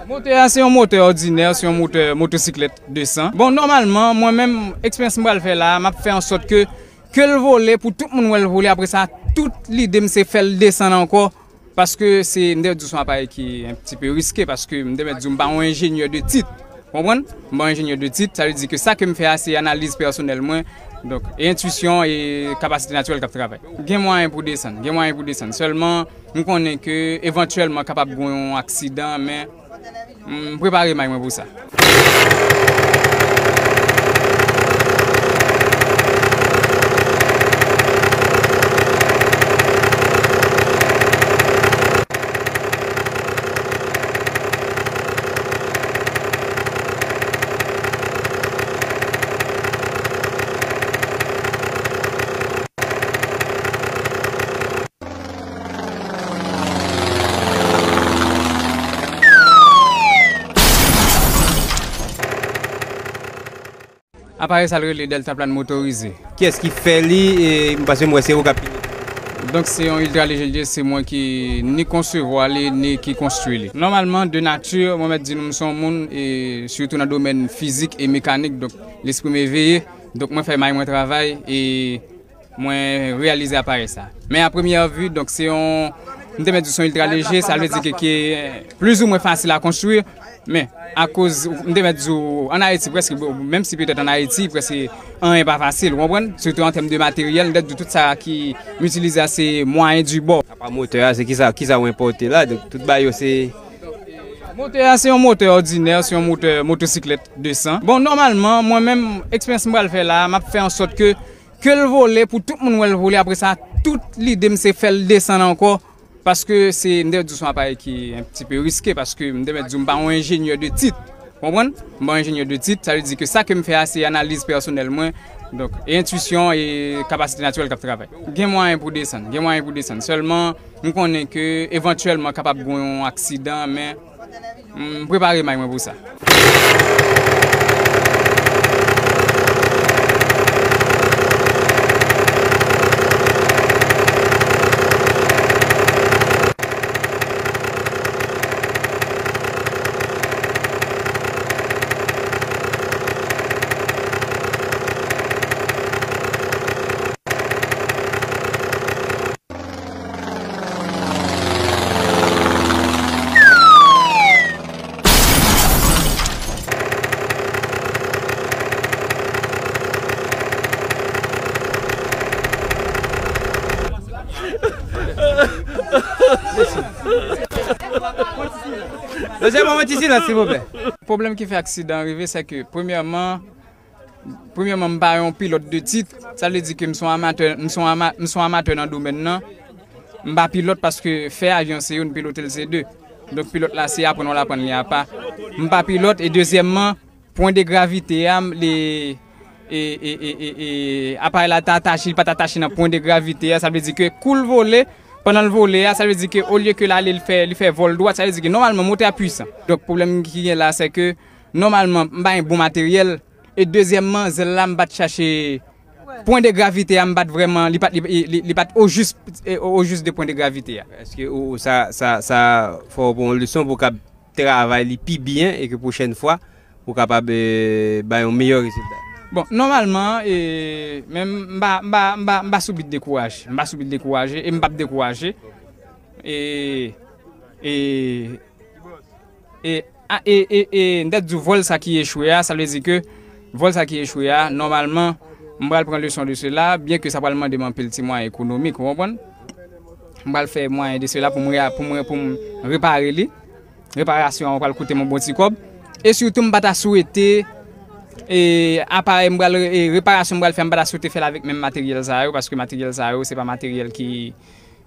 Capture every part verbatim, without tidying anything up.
Motè a se yon motè òdinè, se yon motè motosiklèt desan. Bon, nòmalman, mwen menm, eksperyans m pral fè la, m ap fè an sòt ke, ke l vole pou tout moun wè l vole. Apre sa, tout lide m se fè l desann ankò, paske se, m te di w se yon aparèy ki un petit peu risqué, paske m te mèt di w m pa yon enjenyè de tit. Ou konprann? M pa yon enjenyè de tit, sa vle di ke sa ke m fè a, se analiz pèsonèl mwen, donk, e entwisyon e kapasite natirèl k ap travay. Gen mwayen pou desann, gen mwayen pou desann. Sèlman, m konnen ke evantyèlman kapab gen yon aksidan, men m prepare may mwen pou sa. Aparèy sa l rele Deltaplane motorize. Kiyès ki fè li? E, m panse m wè se ou k ap pilote. Donk, se yon iltra leje li ye, se mwen ki ni konsevwa li, ni ki konstwi li. Nòmalman, de nati, mwen mèt di nou, m se yon moun, e sitou nan domèn fizik e mekanik, donk, lespri m eveye. Donk, mwen fè may mwen travay, e mwen reyalize aparèy sa. Men a premyè vi, donk, se yon, m te mèt di se yon iltra leje, sa vle di ke, ke plizoumwen fasil a konstwi, men akoz, m te mèt di w, ann Ayiti, prèske, menm si petèt ann Ayiti, prèske anyen pa fasil, ou konprann? Sitou an tèm de materyèl, m te di w tout sa ki m itilize a, se mwayen di bò. Apa motè a, se kisa, kisa w enpòte la? Donk, tout bagay yo se Motè a, se yon motè òdinè, se yon motè motosiklèt desan. Bon, nòmalman, mwen menm, eksperyans m pral fè la, m ap fè an sòt ke, ke l vole pou tout moun wè l vole. Apre sa, tout lide m se fè l desann ankò, paske se, m te di w se yon aparèy ki un petit peu risqué, paske m te mèt di w m pa yon enjenyè de tit. Ou konprann? M pa yon enjenyè de tit, sa vle di ke sa ke m fè a, se analiz pèsonèl mwen, donk, e entwisyon e kapasite natirèl k ap travay. Gen mwayen pou desann, gen mwayen pou desann. Sèlman, m konnen ke evantyèlman kapab gen yon aksidan, men m prepare may mwen pou sa. Mesye, ban mwen ti silans, silvouplè. Pwoblèm ki fè aksidan an rive, se ke, premyèman, premyèman, m pa yon pilòt de tit. Sa vle di ke m se yon amatè, m se yon ama-, m se yon amatè nan domèn nan. M pa pilòt paske fè avyon se youn, pilote l se de. Donk, pilòt la, se aprann w al aprann li apa. M pa pilòt, e dezyèmman, pwen de gravite a, m, li, e, e, e, e, e, aparèy la ta atache, li pa t atache nan pwen de gravite a, sa vle di ke kou l vole, pandan l vole a, sa vle di ke olye ke l ale, li fè, li fè vòl dwat, sa vle di ke nòmalman motè a pwisan. Donk, pwoblèm ki gen la, se ke nòmalman, m pa gen bon materyèl, e dezyèmman, zèl la, m pa t chache, pwen de gravite a, m pa t vrèman, li pa t, li, li, li pa t ojis, e, ojis de pwen de gravite a. Èske ou, ou sa, sa, sa fè w pran yon leson pou w kab travay li pi byen e ke pwochèn fwa, ou kapab, e, bay yon meyè rezilta? Bon, nòmalman, e, men m pa, m pa, m pa, m pa sou bit dekouraje. M pa sou bit dekouraje e m p ap dekouraje. E, e, e, a, e, e, e, m t ap di w vòl sa ki echwe a, sa vle di ke vòl sa ki echwe a, nòmalman, m pral pran leson de sela, byen ke sa pral mande m anpil ti mwayen ekonomik, ou konprann? M pral fè mwayen de sela pou m re-, pou m, pou m repare li. Reparasyon an pral koute m yon bon ti kòb. E sitou, m pa ta swete, e, aparèy m pral, e, reparasyon m pral fè, m pa ta swete fè l avèk menm materyèl sa yo, paske materyèl sa yo, se pa materyèl ki,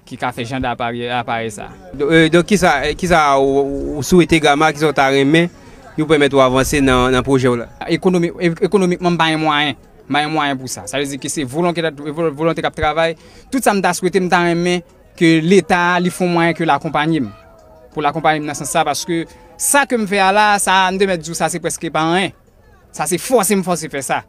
ki ka fè jan de aparèy, aparèy sa. Do-, e, donk, kisa, e, kisa ou, ou, ou swete Gama, kisa w ta renmen ki pou pèmèt ou avanse nan, nan pwojè w la? Ekonomi-, e-, ekonomikman, m pa gen mwayen. M pa gen mwayen pou sa. Sa vle di ke se volonte, vo-, volonte k ap travay. Tout sa m ta swete, m ta renmen ke Leta, li fè yon mwayen ke l akonpaye m. Pou l akonpaye m nan sans sa, paske sa ke m fè a la, sa, m te mèt di w, sa se prèske pa anyen. Sa se fòse m fòse fè sa.